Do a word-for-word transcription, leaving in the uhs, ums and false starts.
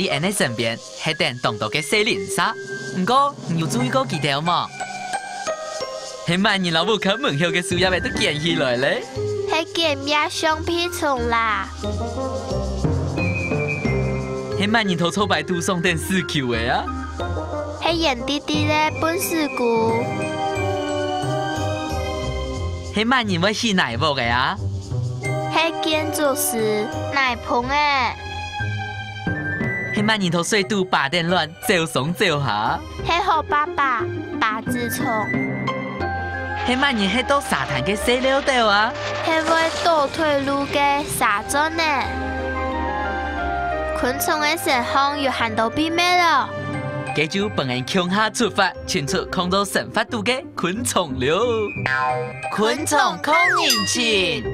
在𠊎等身邊，係等當多个細鄰舍。毋過，你有注意過佢兜無？係麼人摎屋下門口个樹葉仔都撿起來咧？係撿滅象鼻蟲啦。係麼人在草排肚上等屎球仔啊？係圓滴滴个糞屎牯。係麼人會起泥鑊仔啊？係建築師泥蜂仔。係麼人在水肚扒等卵，走上走下？係好爸爸，巴子蟲。係麼人係到沙灘个細漏斗啊？係會倒退路个沙鑽仔。昆蟲个身項有還多秘密哦！該就分𠊎共下出發，尋出囥在生活肚个昆蟲了。昆蟲抗人情。